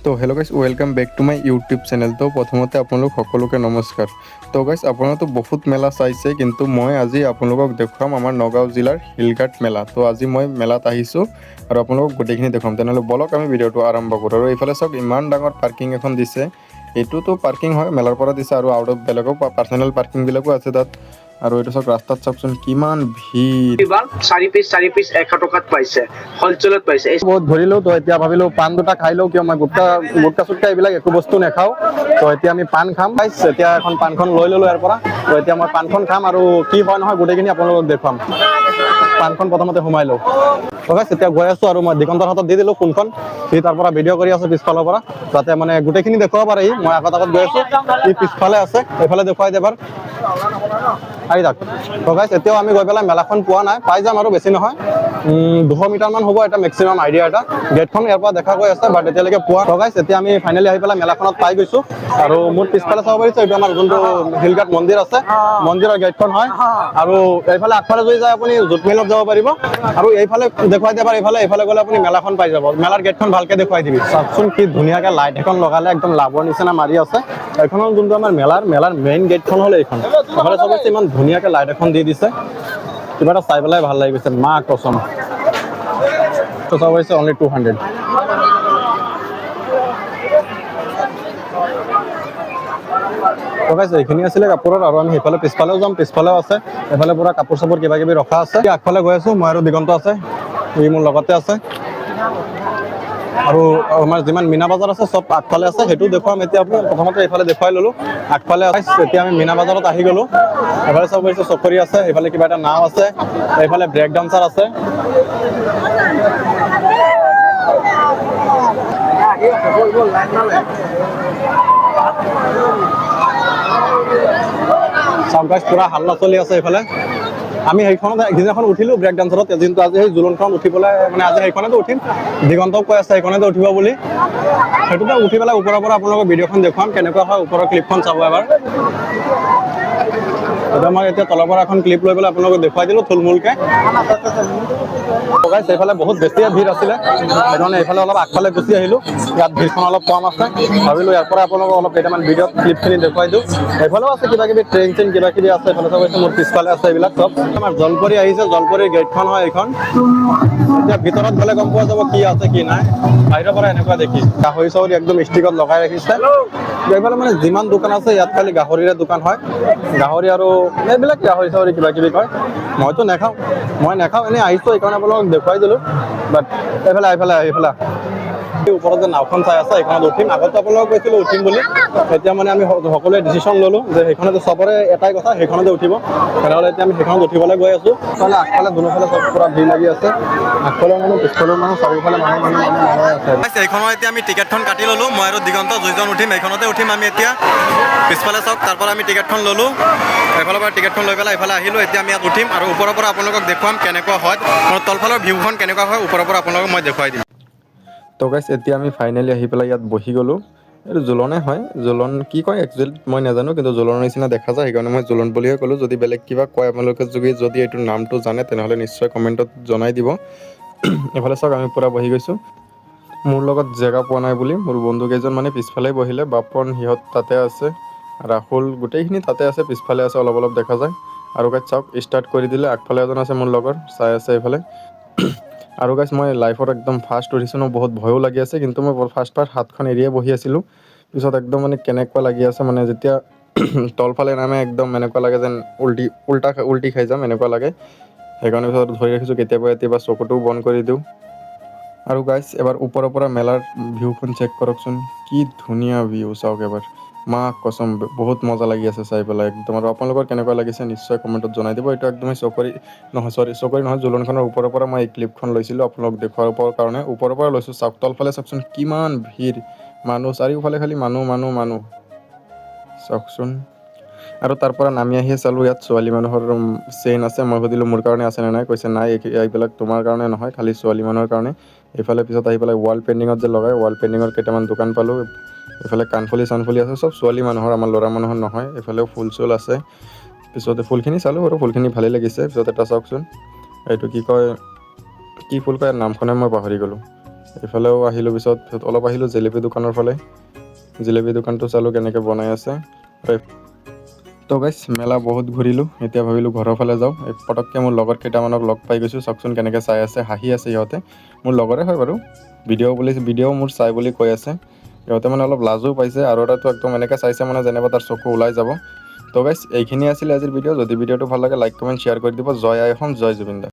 তো hello guys, welcome back to my YouTube channel। তো প্ৰথমতে আপোনালোক সকলোকে নমস্কাৰ। তো গাইজ, আপোনালোকতো বহুত মেলা চাইছে, কিন্তু মই আজি আপোনালোকক দেখুৱাম আমাৰ নগাঁও জিলাৰ শিলঘাট মেলা। তো আজি মই মেলাত আহিছোঁ আৰু আপোনালোকক গোটেইখিনি দেখুৱাম। তেনেহ'লে বলক, আমি ভিডিঅ'টো আৰম্ভ কৰোঁ। আৰু এইফালে চাওক, ইমান ডাঙৰ পাৰ্কিং এখন দিছে। এইটোতো পাৰ্কিং হয়, মেলাৰ পৰা দিছে আৰু আউট অফ বেলেগো পাৰ্চনেল পাৰ্কিংবিলাকো আছে তাত। আৰু এইটো চাওক, ৰাস্তাত চাওকচোন কিমান ভিৰ। 4 পিচ 4 পিচ 100 টকাত পাইছে, হ'লচেলত পাইছে। এই বহুত ঘূৰিলো। তো এতিয়া ভাবিলো পাণ দুটা খাই লওঁ। কিয় মই গুটকা গুটকা চুটকা এইবিলাক একো বস্তু নাখাওঁ। তো এতিয়া আমি পাণ খাম। গাইছ, এতিয়া এখন পাণখন লৈ ললো ইয়াৰ পৰা। তো এতিয়া মই পাণখন খাম আৰু কি হয় নহয় গোটেইখিনি আপোনালোকক দেখুৱাম। পাণখন প্ৰথমতে সোমাই লওঁ। তো গাইছ, এতিয়া গৈ আছো আৰু মই দিগন্তৰ হাতত দি দিলো ফোনখন। সি তাৰ পৰা ভিডিঅ' কৰি আছে পিছফালৰ পৰা, যাতে মানে গোটেইখিনি দেখুৱাব পাৰে সি। মই আগত আগত গৈ আছো, সি পিছফালে আছে। এইফালে দেখুৱাই দে এবাৰ, আহি থাক। তো গাইছ, এতিয়াও আমি গৈ পেলাই মেলাখন পোৱা নাই। পাই যাম আৰু, বেছি নহয়, 200 মিটাৰমান হ'ব এটা মেক্সিমাম আইডিয়া এটা। গেটখন ইয়াৰ পৰা দেখা গৈ আছে, বাট এতিয়ালৈকে পোৱা। তো গাইছ, এতিয়া আমি ফাইনেলি আহি পেলাই মেলাখনত পাই গৈছো। আৰু মোৰ পিছফালে চাব পাৰিছে, এইটো আমাৰ যোনটো শিলঘাট মন্দিৰ আছে, মন্দিৰৰ গেটখন হয়। আৰু এইফালে আগফালে যদি যায়, আপুনি জোটমিলত যাব পাৰিব। আৰু এইফালে দেখুৱাই দিব, এইফালে এইফালে গ'লে আপুনি মেলাখন পাই যাব। মেলাৰ গেটখন ভালকে দেখুৱাই দিবি। চাওকচোন, কি ধুনীয়াকে লাইট এখন লগালে, একদম লাভৰ নিচিনা মাৰি আছে। এইখন হ'ল যোনটো আমাৰ মেলাৰ মেলাৰ মেইন গেটখন হ'ল এইখন। এইফালে চাব, ইমান ধুনীয়াকে লাইট এখন দি দিছে। কিবা এটা চাই পেলাই ভাল লাগি গৈছে, মা কচম। তো চাব পাৰিছে, অনলি 200। তো গাইছ, এইখিনি আছিলে কাপোৰৰ। আৰু আমি সেইফালে পিছফালেও যাম, পিছফালেও আছে। এইফালে পুৰা কাপোৰ চাপোৰ কিবা কিবি ৰখা আছে। আগফালে গৈ আছো মই আৰু দিগন্ত আছে, ই মোৰ লগতে আছে। আৰু আমাৰ যিমান মীনা বজাৰ আছে, চব আগফালে আছে, সেইটো দেখুৱাম। এতিয়া আপুনি প্ৰথমতে এইফালে দেখুৱাই ললো। আগফালে আছে। এতিয়া আমি মীনা বজাৰত আহি গলো। এইফালে চাব পাৰিছে, চকৰি আছে, এইফালে কিবা এটা নাও আছে, এইফালে ব্ৰেক ডান্সাৰ আছে। চাওক গাইছ, পুৰা হাল্লা চলি আছে এইফালে। আমি সেইখনত সিদিনাখন উঠিলো ব্ৰেক ডান্সাৰত, কিন্তু আজি সেই জোলনখনত উঠি পেলাই, মানে আজি সেইখনতে উঠিম। দিগন্তক কৈ আছে সেইখনতে উঠিব বুলি। সেইটোতে উঠি পেলাই ওপৰৰ পৰা আপোনালোকৰ ভিডিঅ'খন দেখুৱাম কেনেকুৱা হয়। ওপৰৰ ক্লিপখন চাব এবাৰ। এতিয়া মই এতিয়া তলৰ পৰা এখন ক্লিপ লৈ পেলাই আপোনালোকক দেখুৱাই দিলোঁ থুলমূলকে। গাইছ, এইফালে বহুত বেছিয়ে ভিৰ আছিলে, সেইকাৰণে এইফালে অলপ আগফালে গুচি আহিলোঁ। ইয়াত ভিৰখন অলপ কম আছে। ভাবিলোঁ ইয়াৰ পৰা আপোনালোকক অলপ কেইটামান ভিডিঅ'ত ক্লিপখিনি দেখুৱাই দিওঁ। এইফালেও আছে কিবা কিবি, ট্ৰেইন চেইন কিবা কিবি আছে। এইফালে চাব, মোৰ পিছফালে আছে এইবিলাক চব। আমাৰ জলপৰি আহিছে, জলপৰিৰ গেটখন হয় এইখন। এতিয়া ভিতৰত গ'লে গম পোৱা যাব কি আছে কি নাই। বাহিৰৰ পৰা এনেকুৱা দেখি গাহৰি চাহৰি একদম ষ্টিকত লগাই ৰাখিছে। এইফালে মানে যিমান দোকান আছে, ইয়াত খালি গাহৰিৰে দোকান হয়। গাহৰি আৰু এইবিলাক গাহৰি চাহৰি কিবা কিবি কয়। মইতো নাখাওঁ, মই নাখাওঁ, এনেই আহিছোঁ, সেইকাৰণে আপোনালোকক দেখুৱাই দিলোঁ। বাট এইফালে এইফালে এইফালে ওপৰত যে নাওখন চাই আছে, সেইখনত উঠিম। আগতে আপোনালোকক কৈছিলোঁ উঠিম বুলি। এতিয়া মানে আমি সকলোৱে ডিচিশ্যন ল'লোঁ যে সেইখনতে, চবৰে এটাই কথা, সেইখনতে উঠিব। তেনেহ'লে এতিয়া আমি সেইখনত উঠিবলৈ গৈ আছোঁ। আগফালে আগফালে দুয়োফালে চব পুৰা ভিৰ লাগি আছে। আগফালে মানুহ, পিছফালেও মানুহ, চাৰিওফালে মানুহ মানুহ মানুহ মানুহ আছে। এইখনৰ এতিয়া আমি টিকেটখন কাটি ল'লোঁ। মই আৰু দিগন্ত দুইজন উঠিম, এইখনতে উঠিম আমি এতিয়া। পিছফালে চাওক, তাৰ পৰা আমি টিকেটখন ল'লোঁ। এইফালৰ পৰা টিকেটখন লৈ পেলাই এইফালে আহিলোঁ। এতিয়া আমি ইয়াত উঠিম আৰু ওপৰৰ পৰা আপোনালোকক দেখুৱাম কেনেকুৱা হয়, মানে তলফালৰ ভিউখন কেনেকুৱা হয়, ওপৰৰ পৰা আপোনালোকক মই দেখুৱাই দিম। তো গাইছ, এতিয়া আমি ফাইনেলি আহি পেলাই ইয়াত বহি গ'লোঁ। এইটো জোলনে হয়, জোলন কি কয় একচুৱেলি মই নাজানো, কিন্তু জোলনৰ নিচিনা দেখা যায়, সেইকাৰণে মই জোলন বুলিয়ে ক'লোঁ। যদি বেলেগ কিবা কয়, আপোনালোকে যদি যদি এইটোৰ নামটো জানে, তেনেহ'লে নিশ্চয় কমেণ্টত জনাই দিব। এইফালে চাওক, আমি পূৰা বহি গৈছোঁ। মোৰ লগত জেগা পোৱা নাই বুলি মোৰ বন্ধু কেইজন মানে পিছফালে বহিলে। বাপন সিহঁত তাতে আছে, ৰাহুল গোটেইখিনি তাতে আছে, পিছফালে আছে, অলপ অলপ দেখা যায়। আৰু গাইছ চাওক, ষ্টাৰ্ট কৰি দিলে। আগফালে এজন আছে মোৰ লগৰ, চাই আছে এইফালে। আৰু গাইছ, মই লাইফত একদম ফাৰ্ষ্ট উঠিছোঁ ন, বহুত ভয়ো লাগি আছে। কিন্তু মই ফাৰ্ষ্ট ফাৰ্ষ্ট হাতখন এৰিয়ে বহি আছিলোঁ। পিছত একদম মানে কেনেকুৱা লাগি আছে, মানে যেতিয়া তলফালে নামে, একদম এনেকুৱা লাগে যেন উল্টি উল্টা উল্টি খাই যাম এনেকুৱা লাগে। সেইকাৰণে পিছত ধৰি ৰাখিছোঁ। কেতিয়াবা কেতিয়াবা চকুটোও বন্ধ কৰি দিওঁ। আৰু গাইছ, এবাৰ ওপৰৰ পৰা মেলাৰ ভিউখন চেক কৰকচোন। কি ধুনীয়া ভিউ, চাওক এবাৰ। মা কচম, বহুত মজা লাগি আছে চাই পেলাই একদম। আৰু আপোনালোকৰ কেনেকুৱা লাগিছে নিশ্চয় কমেণ্টত জনাই দিব। এইটো একদমেই চকৰি নহয়, চৰি, চকৰি নহয়, জোলনখনৰ ওপৰৰ পৰা মই এই ক্লিপখন লৈছিলোঁ আপোনালোক দেখুৱাবৰ কাৰণে। ওপৰৰ পৰা লৈছোঁ। চাওক, তলফালে চাওকচোন, কিমান ভিৰ মানুহ, চাৰিওফালে খালি মানুহ মানুহ মানুহ, চাওকচোন। আৰু তাৰ পৰা নামি আহি চালোঁ, ইয়াত ছোৱালী মানুহৰ চেইন আছে। মই সুধিলোঁ মোৰ কাৰণে আছেনে নাই। কৈছে নাই, এইবিলাক তোমাৰ কাৰণে নহয়, খালি ছোৱালী মানুহৰ কাৰণে। এইফালে পিছত আহি পেলাই ৱাল পেইণ্টিঙত যে লগাই, ৱাল পেইণ্টিঙৰ কেইটামান দোকান পালোঁ। এইফালে কাণফুলি চানফুলি আছে, চব ছোৱালী মানুহৰ, আমাৰ ল'ৰা মানুহৰ নহয়। এইফালেও ফুল চুল আছে। পিছতে ফুলখিনি চালোঁ আৰু ফুলখিনি ভালেই লাগিছে। পিছত এটা চাওকচোন, এইটো কি কয়, কি ফুল কয়, নামখনে মই পাহৰি গ'লোঁ। এইফালেও আহিলোঁ। পিছত পিছত অলপ আহিলোঁ জেলেপি দোকানৰ ফালে। জেলেপি দোকানটো চালোঁ কেনেকৈ বনাই আছে। আৰু তো গাইছ, মেলা বহুত ঘূৰিলোঁ, এতিয়া ভাবিলোঁ ঘৰৰ ফালে যাওঁ। এই পটককৈ মোৰ লগৰ কেইটামানক লগ পাই গৈছোঁ। চাওকচোন কেনেকৈ চাই আছে, হাঁহি আছে। সিহঁতে মোৰ লগৰে হয় বাৰু। ভিডিঅ' বুলি, ভিডিঅ' মোৰ চাই বুলি কৈ আছে। সিহঁতে মানে অলপ লাজো পাইছে আৰু এটাতো একদম এনেকৈ চাইছে মানে যেনিবা তাৰ চকু ওলাই যাব। তো গাইছ, এইখিনি আছিলে আজিৰ ভিডিঅ'। যদি ভিডিঅ'টো ভাল লাগে, লাইক, কমেণ্ট, শ্বেয়াৰ কৰি দিব। জয় আই অসম, জয় জুবিন দা।